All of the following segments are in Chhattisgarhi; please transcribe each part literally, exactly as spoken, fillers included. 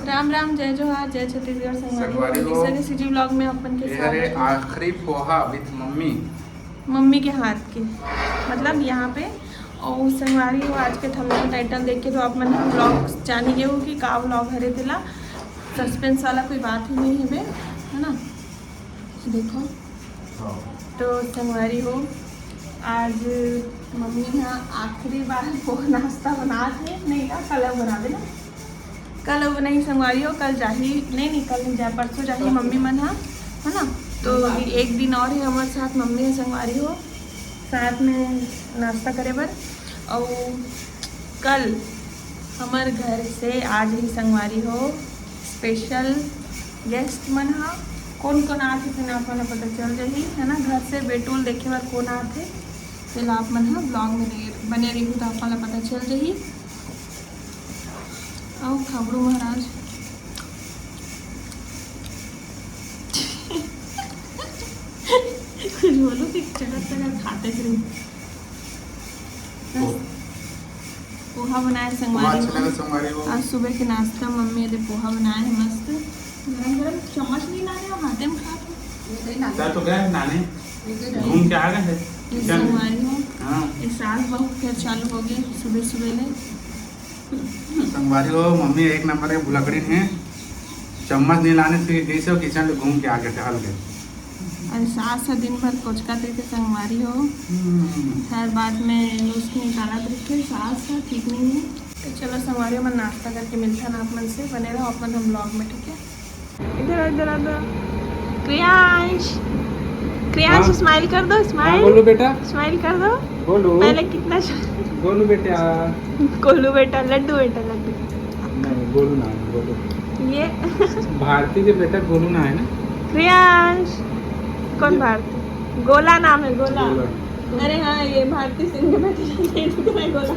राम राम, जय जोहार, जय छत्तीसगढ़। संगवारी संगवारी हो। हो, निशा के सीजी व्लॉग में अपन के ये साथ हरे आखिरी पोहा विथ मम्मी। मम्मी के हाथ के, मतलब यहाँ पे। और संगवारी हो, आज के थंबनेल टाइटल देख के तो आप मन व्लॉग जान ही गए हो कि का व्लॉग हरे तेला। सस्पेंस वाला कोई बात ही नहीं है बे, है ना? देखो, हाँ। तो संगवारी हो, आज मम्मी यहाँ आखिरी बार पोहा नाश्ता बनात हे। नहीं ना, कल बनावे ना, कल बनाही संगवारी हो। कल जाही, नहीं, नहीं, कल नहीं जाए, परसों जाही मम्मी मन हा, है ना? तो एक दिन और ही हमारे साथ मम्मी है संगवारी हो, साथ में नाश्ता करे बर। और कल हमर घर से आज ही संगवारी हो स्पेशल गेस्ट मन हा। कौन कौन आत हे, तेन आप मन ला पता चल जाही, है ना? घर से बेटुल देखे बर कौन आत हे, तेला आप मन हा व्लॉग में बने रहिहू, तो आप मन ला पता चल जाही। आओ खाबड़ू महाराज। कुछ बोलो कि चटक चटक खाते फिर। बस। पोहा बनाए संगवारी हो। अच्छा लगा संगवारी हो। आज सुबह के नाश्ता मम्मी दे पोहा बनाए है मस्त। गरम गरम चम्मच नहीं लाने हो, हाथे में खा। तो गए नाने, घूम के आ गए हैं। संगवारी हो। हाँ। ये सास बहू फिर चालू हो गए सुबह सुबह ले। संगवारी हो, मम्मी एक नंबर के भुलकड़ी हे। चम्मच नहीं लाने से जैसे वो किचन में घूम के आके टहल गए। अरे सास ह दिन भर कोचका देते संगवारी हो। हम्म। हर बात में नुस्ख निकालत रखे, सास ह ठीक नहीं है। तो चलो संगवारी हो, मन नाश्ता करके मिलता ना आप मन से, बने रहो अपन हम व्लॉग में, ठीक है? इधर, इधर, इधर। क्रियांश, क्रियांश, हाँ। स्माइल कर दो, हाँ, स्माइल। बोलो बेटा। स्माइल कर दो। बोलो। पहले कितना श- गोलू बेटा। गोलू बेटा, लड्डू बेटा, लड्डू। नहीं, गोलू ना, गोलू। ये भारती के बेटा गोलू ना है ना? क्रियांश। कौन ये भारती? गोला नाम है, गोला। गोला। अरे हाँ, ये भारती सिंह के बेटे, ये तो है गोला।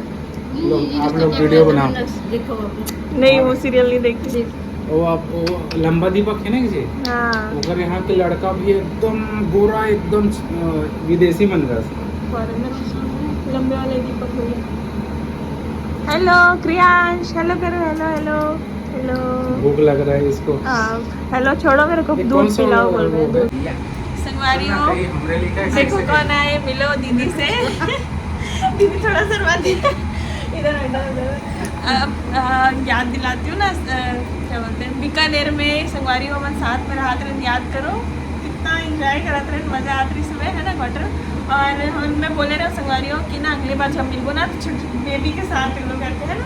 लो, आप लोग वीडियो बनाओ। देखो आप लोग। नहीं, वो सीरियल नहीं देखती। वो आप, वो लंबा दीपक है ना किसी, हाँ। ओकर यहाँ के लड़का भी एकदम गोरा, एकदम, अ, विदेशी मन रहा। फॉरेनर, लंबे वाले दीपक भैया। हेलो क्रियांश, हेलो करो, हेलो, हेलो, हेलो। भूख लग रहा है इसको। हाँ, हेलो छोड़ो, मेरे को ये दूध कौन सा पिलाओ बोल रहे हैं, वो है? दूध। संगवारी हो, देखो कौन आए, मिलो दीदी से। दीदी थोड़ा शर्माती है। इधर बैठो, इधर। अब, अ, याद दिलाती हूँ ना, अ, क्या बोलते हैं, बीकानेर में संगवारी हो, अपन साथ में रहत रहन, याद करो, कितना एंजॉय करत रहन, मजा आत रही सुबह, है ना, क्वार्टर। और हम, मैं बोले रहे संगवारी हो कि ना, अगले बार जब मिलबो ना, तो छोटे बेबी के साथ मिलो करके, है ना,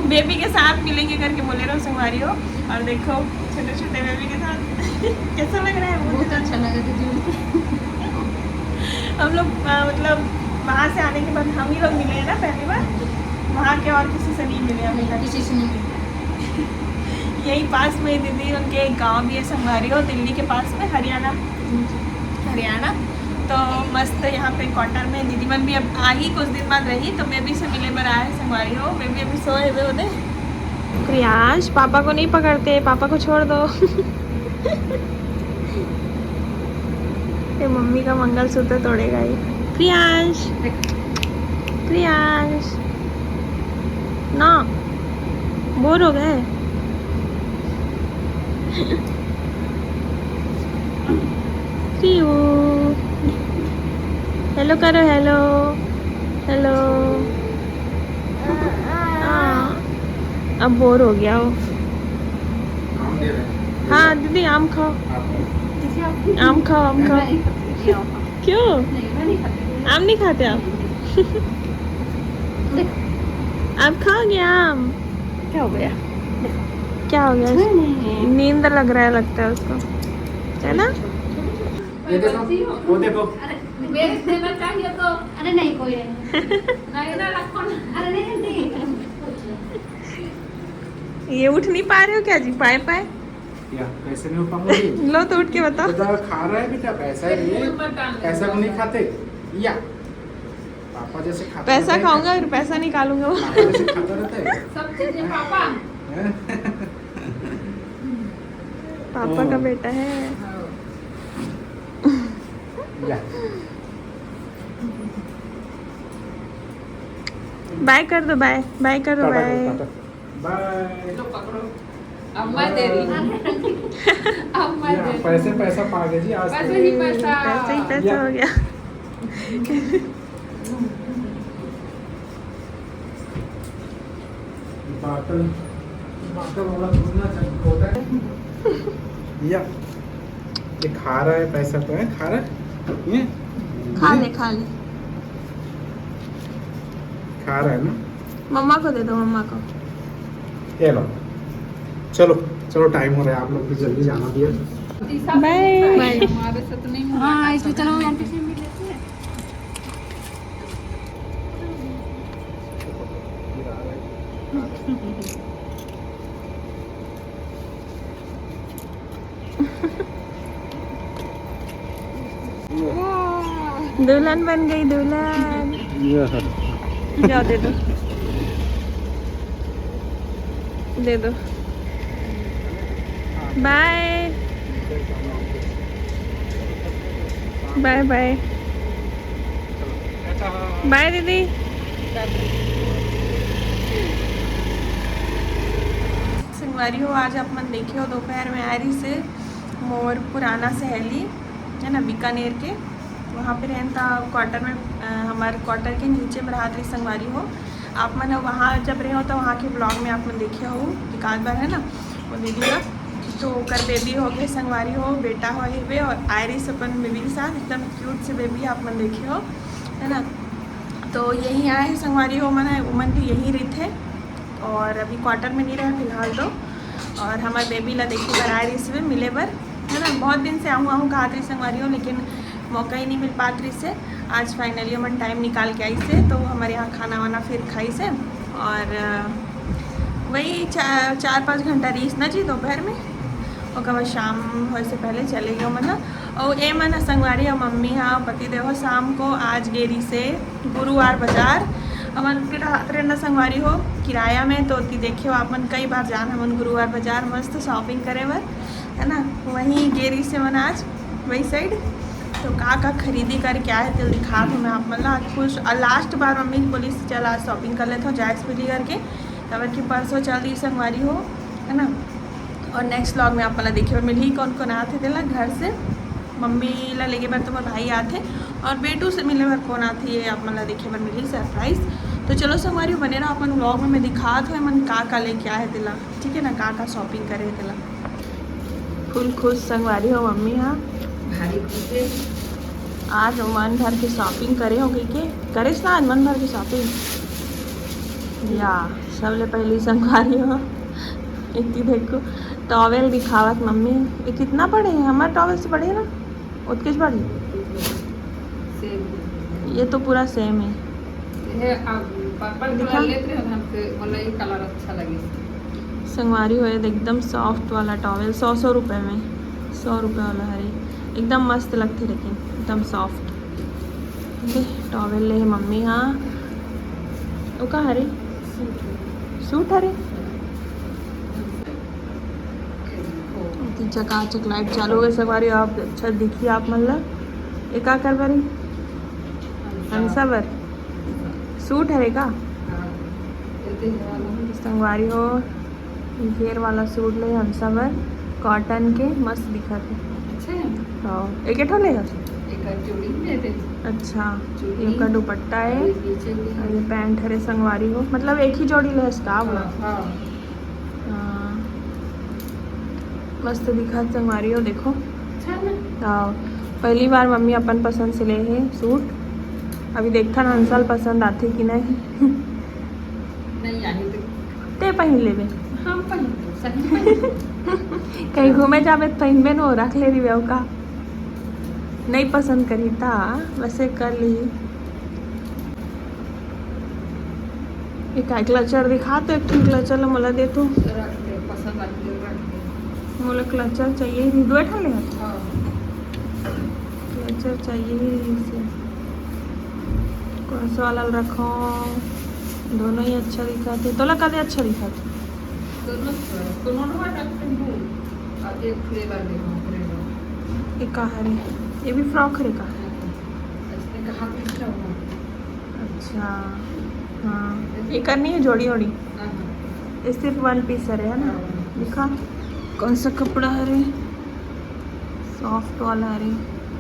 बेबी के साथ मिलेंगे करके बोले रहे संगवारी हो। और देखो, छोटे छोटे बेबी के साथ। कैसा लग रहा है वो? बहुत अच्छा लगा दीदी। हम लोग, अ, मतलब, वहाँ से आने के बाद हम ही लोग मिले हैं ना पहली बार, वहाँ के और किसी से नहीं मिले अभी तक। किसी से नहीं मिले। यही पास में दीदी, उनके एक गांव भी है संगवारी हो, दिल्ली के पास में, हरियाणा। हरियाणा। तो मस्त यहाँ पे क्वार्टर में दीदी मन भी अब आही, कुछ दिन बाद रही, तो बेबी से मिले बर आए संगवारी हो। बेबी अभी सोए हुए होते। क्रियांश, पापा को नहीं पकड़ते, पापा को छोड़ दो। ये मम्मी का मंगलसूत्र तोड़ेगा ये। प्रियांश, प्रियांश, ना, बोर हो गए। प्रियू, हेलो करो, हेलो, हेलो। हाँ, अब बोर हो गया वो। आम दे रहे हैं। हाँ दीदी, आम खाओ। आपको? आम खाओ, आम खाओ। नहीं, नहीं, नहीं, नहीं। क्यों? नहीं, मैं नहीं खाती। आम नहीं खाते आप? देख। आप खाओगे आम? क्या हो गया? क्या हो गया? कुछ नहीं। नींद लग रहा है, लगता है उसको, है ना? ये देखो, वो देखो। अरे, बेच देना चाहिए तो। अरे नहीं, कोई नहीं। नहीं ना, रखो ना। अरे नहीं, नहीं। ये उठ नहीं पा रहे हो क्या जी? पाए पाए। या, कैसे नहीं उठ पाऊंगा जी? लो तो उठ के बताओ। बेटा खा रहा है बेटा, पैसा ही नहीं है। पैसा को नहीं खाते। या, पापा जैसे खाते पैसा रहते हैं। खाऊंगा, फिर पैसा निकालूंगा वो। पापा जैसे खाता रहता है। सब चीजें पापा। हैं? पापा का ओ। बेटा है। या। बाय कर दो, बाय, बाय कर दो, टाटा बाय। करो, टाटा। बाय। लो, पकड़ो। अब मैं दे रही हूँ। अब मैं दे रही हूँ। पैसे पैसा पा गए जी आज। पैसे ही पैसा। पैसे ही पैसा हो गया। बाटल, बाटल वाला घूमना चाहिए होता है। या, ये खा रहा है, पैसा तो है, खा रहा है ये। खा ले, खा ले। खा रहा है ना? मम्मा को दे दो, मम्मा को। ये लो, चलो, चलो, टाइम हो रहा है, आप लोग भी जल्दी जाना भी है। बाय। बाय। हमारे साथ नहीं हुआ। हाँ, इसलिए चलो, यहाँ पे फिर मिल लेते हैं। दुल्हन बन गई, दुल्हन। जाओ, दे दो, दे दो। बाय, बाय, बाय। बाय दीदी। संगवारी हो, आज आप मन देखे हो, दोपहर में आय रहिसे मोर पुराना सहेली, है ना, बीकानेर के, वहाँ पे रहन था क्वार्टर में, अ, हमारे क्वार्टर के नीचे में रहत रही संगवारी हो। आप मन वहाँ जब रहे हो तो वहाँ के ब्लॉग में आप मन देखे हो, एक आध बार, है ना, वो दीदी का। तो ओकर बेबी हो गए संगवारी हो, बेटा हो हेबे, और आय रहिसे अपन बेबी के साथ, एकदम क्यूट से बेबी आप मन देखे हो, है ना। तो यही आए हैं संगवारी हो, मन है, उमन भी यही रहिथे, और अभी क्वार्टर में नहीं रहे फिलहाल तो। और हमारे बेबी ला देखे बर आय रहिसे मिले बर, है ना। बहुत दिन से आहूँ आहूँ कहत रही संगवारी हो, लेकिन मौका ही नहीं मिल पात रहिसे। आज फाइनली हमन टाइम निकाल के आइसे, तो हमारे यहाँ खाना वाना फिर खाइसे, और अ, वही चा-, चार पाँच घंटा रहिस ना जी दोपहर में, ओकर बाद शाम होए से पहले चले गए मन। और ए मन संगवारी और मम्मी हा पति देव शाम को आज गे रहिसे गुरुवार बाजार। हमन के रहत रहे ना संगवारी हो किराया में, तो ओती देखे हो आप मन, कई बार जान हमन गुरुवार बाजार मस्त शॉपिंग करे बर, है ना। वहीं गे रहिसे मन आज वही साइड। तो का का खरीदी करके आए तेला दिखात हूँ मैं आप मन ला। आज कुछ, और लास्ट बार मम्मी बोलिस चल आज शॉपिंग कर लेथों जाए से पहली करके, काबर कि परसों चल रही संगवारी हो, है ना। और नेक्स्ट व्लॉग में आप मन ला देखे बर मिलही कौन कौन आथे तेला घर से। मम्मी ला लेगे बर तो मोर भाई आथे, और बेटू से मिले बर कौन आथे ये आप मन ला देखे बर मिलही सरप्राइज। तो चलो संगवारी हो, बने रहो अपन व्लॉग में, मैं दिखात हूँ मन का का लेके आए हे तेला, ठीक है ना, का का शॉपिंग करे हे तेला। फुल खुश संगवारी हो मम्मी हा। भारी खुश हे। आज मन भर के शॉपिंग करे हो कहिके, करेस ना आज मन भर के शॉपिंग। या, सबले पहली संगवारी हो, इतनी देखो, टॉवेल दिखावत मम्मी, ये कितना बड़े हे, हमारे टॉवेल से बड़े हे ना, उतकेच बड़े। सेम। ये तो पूरा सेम हे। ये आप पर्पल दिखा। कलर लेते हैं ना, हमसे बोला ये कलर अच्छा लगे। संगवारी हो, ये एकदम सॉफ्ट वाला टॉवेल, सौ, सौ रुपये में, सौ रुपये वाला हरे, एकदम मस्त लगथे, लेकिन एकदम सॉफ्ट। ठीक है, टॉवेल ले हे मम्मी हा, वो का हरे? सूट हरे। चकाचक लाइट चालू हो गए संगवारी, आप अच्छा दिखी आप मन ला। ये का कर बारी? हंसा बर सूट हरे का? संगवारी हो, घेर वाला सूट ले हंसा बर, कॉटन के, मस्त दिखत हे। अच्छा है। हाँ, एक ठो ले हस? एक चूड़ी में दे। अच्छा, चूड़ी। एक दुपट्टा है, और ये पीछे भी है। और ये पैंट हरे संगवारी हो, मतलब एक ही जोड़ी ले हस का आप? हाँ, हाँ। हाँ, मस्त दिखत संगवारी हो, देखो। अच्छा है ना? हाँ, पहली बार मम्मी अपन पसंद से ले हे सूट। अभी देखथन हंसल पसंद आथे कि नहीं। नहीं आही तो ते पहिन लेबे। हम पहिन लेब, सही पहिन लेब। कहीं घूमे जाबे तो पहिनबे न, रख ले रहिबे का? नहीं पसंद करी ता वैसे कर ली। एक आई क्लचर दिखा तो, एक ठन क्लचर ला मोला दे तू। रख ले, पसंद आही तो रख ले। मोला क्लचर चाहिए ही, दो ठन ले। हाँ। क्लचर चाहिए ही इसे। कौन सा वाला रखो? दोनों ही अच्छा दिखत हे। तोला कदे अच्छा दिखत हे? दोनों, दोनों ना रख ले। अब एक फ्लेवर देखो, फ्लेवर। ये का हरे? ये भी फ्रॉक हरे का? इसने कहा कि क्या हुआ? अच्छा, हाँ, ये करनी है जोड़ी ओड़ी। हाँ, हाँ। ये सिर्फ वन पीस हरे, है ना? हाँ, वन पीस। देखा कौन सा कपड़ा हरे, सॉफ्ट वाला हरे,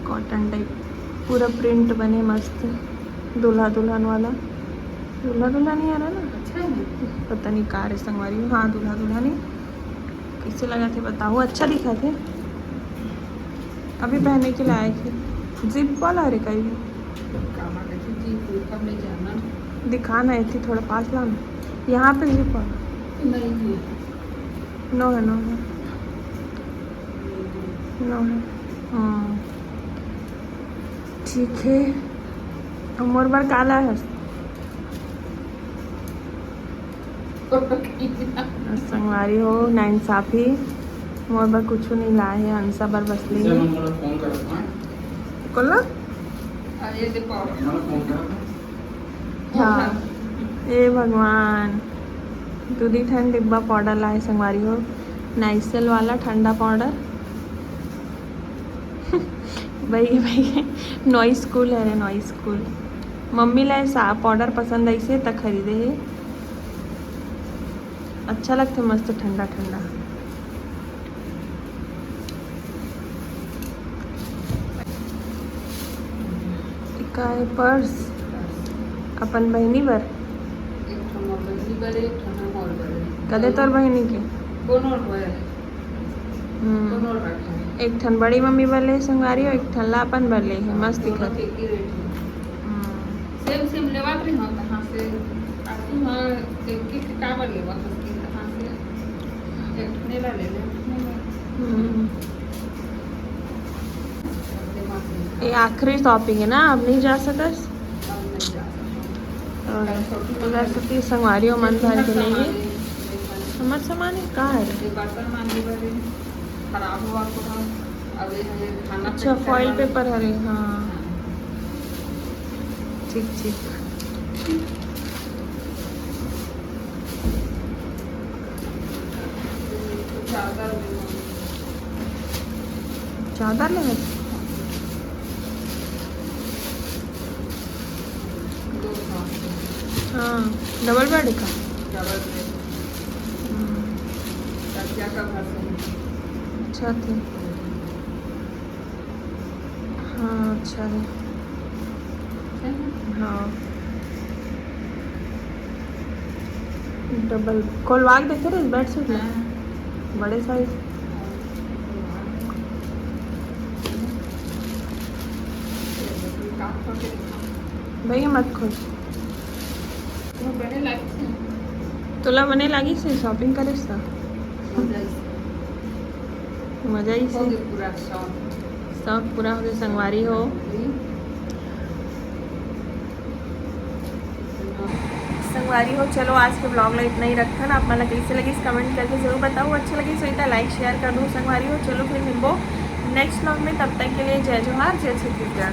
कॉटन टाइप, पूरा प्रिंट बने मस्त, दूल्हा दुल्हन वाला। दूल्हा दुल्हन ही हरे ना? अच्छा है ना? पता नहीं का रे संगवारी हो। हाँ, दूल्हा दुल्हन ही। कैसे लगा थे बताओ, अच्छा दिखा थे। अभी पहने के लिए आए थे। जिप वाला हरे कहीं? कहाँ देखी जी, कोई कम नहीं जाना। दिखाना है थी, थोड़ा पास लाना। यहाँ पे जिप वाला। नहीं है। नो है, नो है, नो है। हाँ, ठीक है। अब मोर बर काला है। संगवारी हो, नाइंसाफी, मोर बर कुछु नहीं लाए हे, अंसा बर बस ले। कोला? हाँ। ए भगवान, दू दी ठन डिब्बा पाउडर लाए संगवारी हो, नाइसिल वाला ठंडा पाउडर। भाई, भाई, नॉइस कूल है रे, नॉइस कूल। मम्मी ला सा पाउडर पसंद आइसे त खरीदे हे। अच्छा लगथे, मस्त ठंडा ठंडा। का है पर्स? अपन बहिनी बर? एक ठो मोर बहिनी बर, एक ठो मोर बर। कदे तोर बहिनी के? कोनो बर। हम्म। कोनो रखे। एक ठन बड़ी मम्मी बर ले संगवारी हो, एक ठन ला अपन बर ले हे, मस्त दोनों दिखत। एक ही रेट है। हम्म। सेम सेम लेवत रही हो, कहाँ से? आती हूँ, एक एक काबर लेवत हो, कहाँ से? एक ठने ला ले ले। हम्म। ये आखिरी शॉपिंग है ना, अब नहीं जा सकस? और तो वैसे तो संगवारी हो मन भर के नहीं है। हमर सामान है, का है? ये बर्तन मांजे बर है, खराब हुआ तो हम, अब ये है खाना अच्छा, पैक फॉइल करवा पेपर हरे, हाँ। हाँ। ठीक, ठीक। चादर ले। चादर ले। हाँ, डबल बेड का। Double bed. हम्म। तकिया का भाषण। अच्छा थे। हाँ, अच्छा है। है ना? हाँ। डबल खोलवा के देखे रहे बेडशीट में। हाँ। बड़े साइज। भैया मत खोल। तोला बने लागिस शॉपिंग करे सा? मजा आइस। शौक पूरा हो गया संगवारी हो। संगवारी हो, चलो आज के ब्लॉग ला इतना ही रखन। आप मन ला कैसे लगिस कमेंट करके जरूर बताओ। अच्छा लगिस तो like share कर दो संगवारी हो। चलो फिर मिलबो नेक्स्ट ब्लॉग में, तब तक के लिए जय जोहार, जय छत्तीसगढ़।